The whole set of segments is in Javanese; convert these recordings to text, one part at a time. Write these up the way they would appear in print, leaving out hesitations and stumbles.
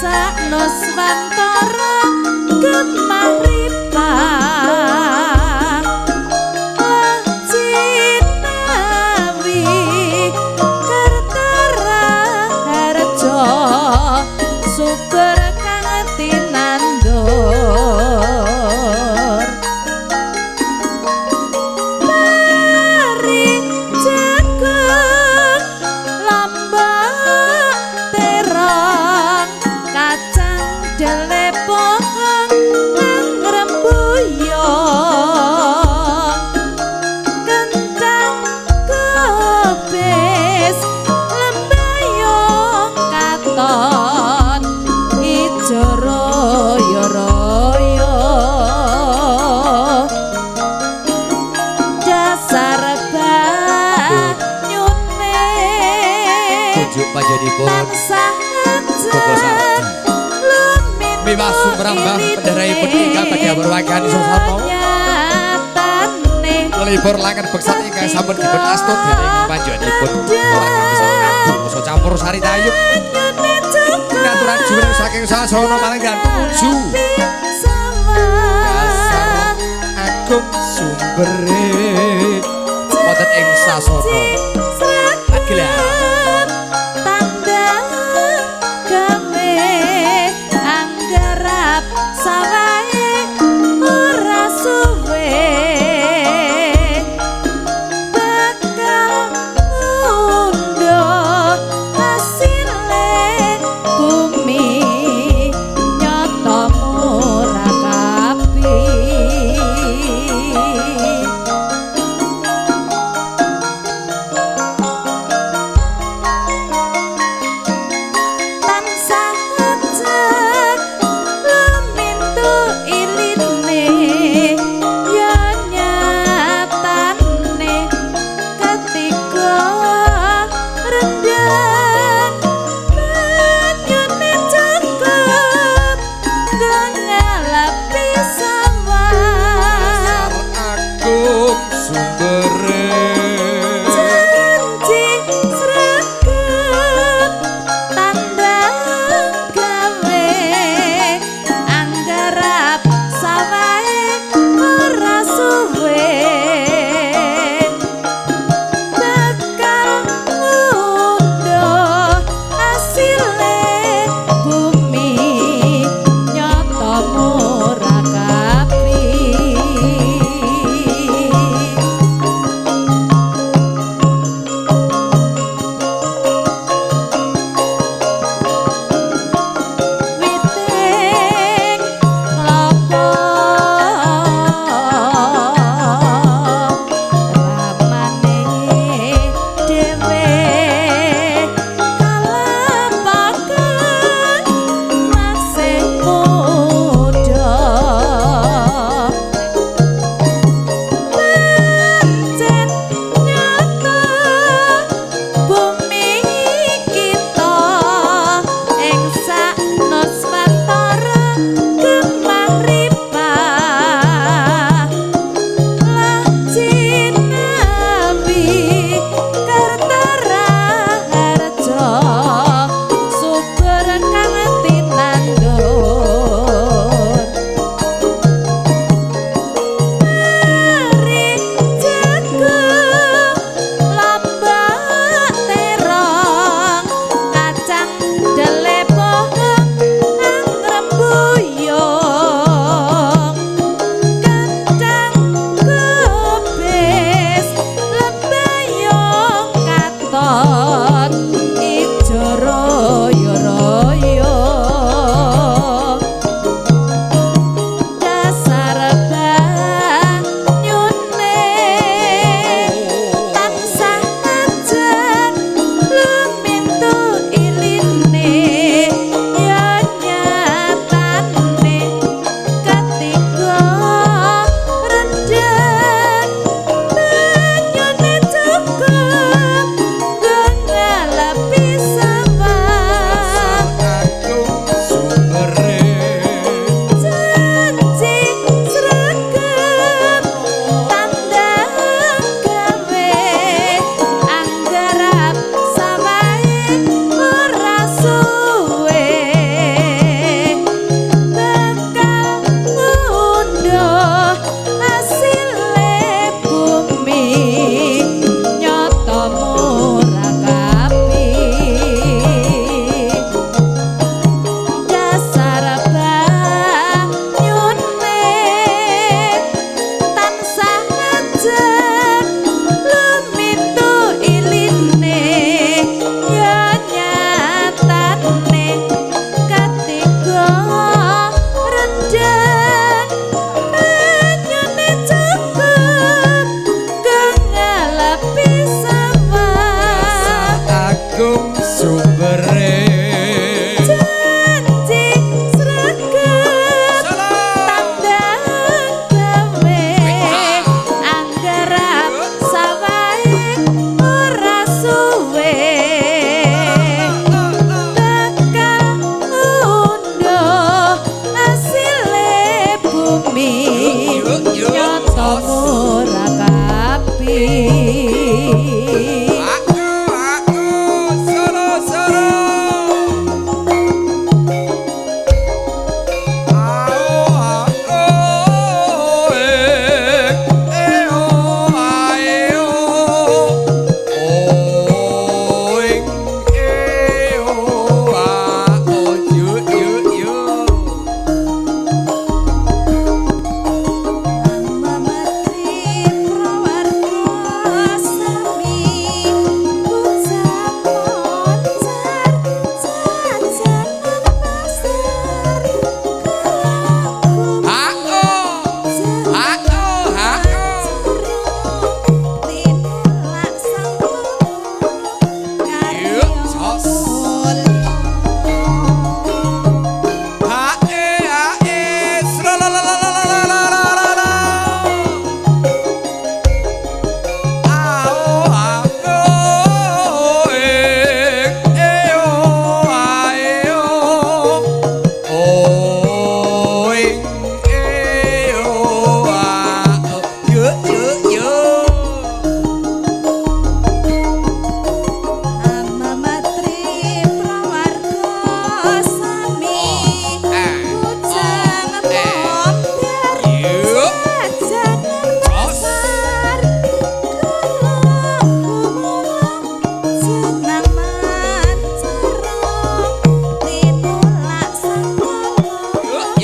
sak nuswantara gemah ripah Cinawi Kertaraharja subur kang tinandur pari jagung lombok terong kacang dele pohong ngrembuyung kentang kubis lembayung katon ijo royo royo dasar banyune Tunjuk panjenenganipun tansah Koko Sardi. Miwah sumrambah benderaipun ingkang badhe awurwaken sasama nglibur langen beksat ingkang sampun dipun asta dening panjenenganipun warga desa campur sari tayub ngaturan jumeneng saking sasana maring dan tumuju dasar agung sumbere wonten ing sasana Agelar. Tanda gawe anggarap sawahe ora suwe bakal ngunduh hasile bumi nyata murakabi.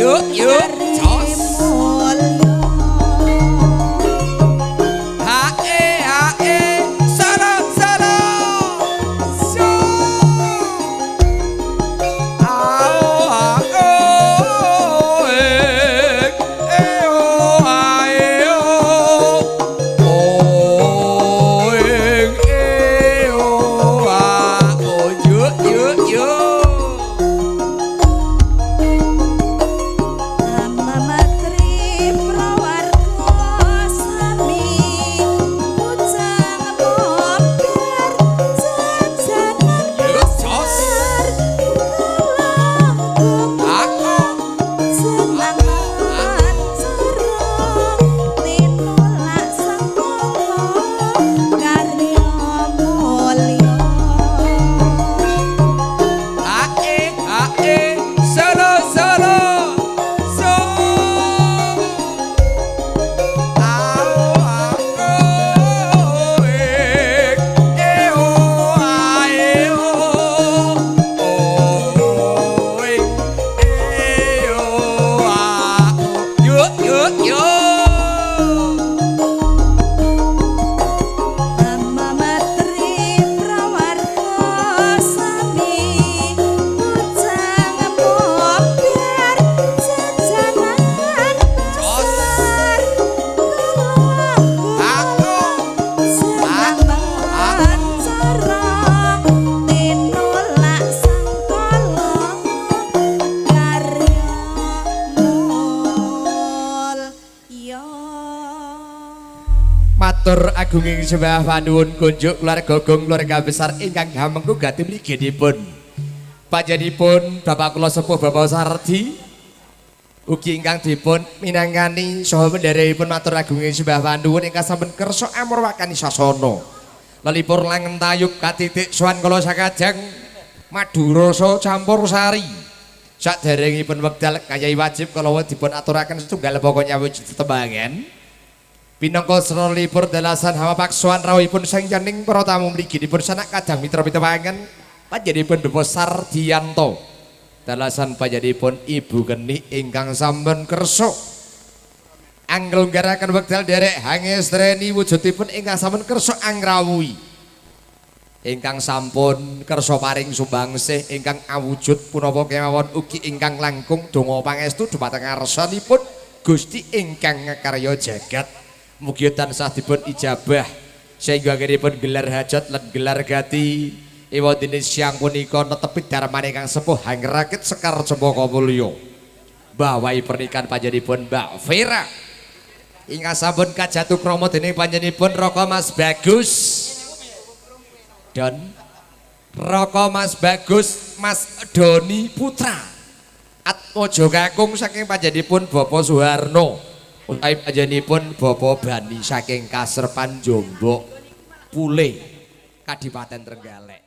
yuk yuk jos. Hae hae salam salam. So. Ao ao e e o a e o o e e o a o yuk yuk yuk. Amatri prawarga sami bujang mobar jajanan Yuk jos. Aku senangan cara tinulak sangkala karya mulya. Ae ae solo solo so. Ao ao e e o a e o o e e o a o yuk yuk yuk. Amatri prawarga sami bujang mobar jajanan pasar Aku senangan cara tinulak sangkala karya mulya. Matur agunging sembah panuwun kunjuk keluarga gong keluarga besar ingkang hamengku gati mliginipun. Panjenenganipun bapak kula sepuh Bapak Sardi ugi ingkang dipun minangkani saha bendherehipun matur agunging sembah panuwun ingkang sampun kersa amurwakani sasana. Lelipur langen tayub katitik sowan kala sakajeng madurasa campur sari. Saderengipun wekdal kayai wajib kala dipun aturaken setunggal pokok nyawiji tetembangan. Pinangka sralipur dalasan hawa paksoan rawuhipun sang yening para tamu mliginipun sanak kadang mitra pitepangan panjenenganipun Bapak Sardianto. Dalasan panjenenganipun Ibu Keni ingkang sampun kersa anglunggaraken wekdal nderek hangestreni wujudipun ingkang sampun kersa angrawuhi. Ingkang sampun kersa paring sumbangsih ingkang awujud punapa kemawon ugi ingkang langkung donga pangestu dumateng ngarsanipun Gusti ingkang ngakarya jagat. Mugi tansah dipun ijabah sehingga anggenipun gelar hajat lan gelar gati ewadene siang punika netepi darmane ingkang sepuh hangrakit sekar cempaka mulya. Bawahi pernikahan panjenenganipun Mbak Vera ingkang sampun kajatu krama dening panjenenganipun Raka Mas Bagus dan Raka Mas Bagus Mas Doni Putra Atmojo kakung saking panjenenganipun Bapak Suharno utawi panjenenganipun Bapak Bani saking Kasrepan Jombok Pule Kadipaten Trenggalek.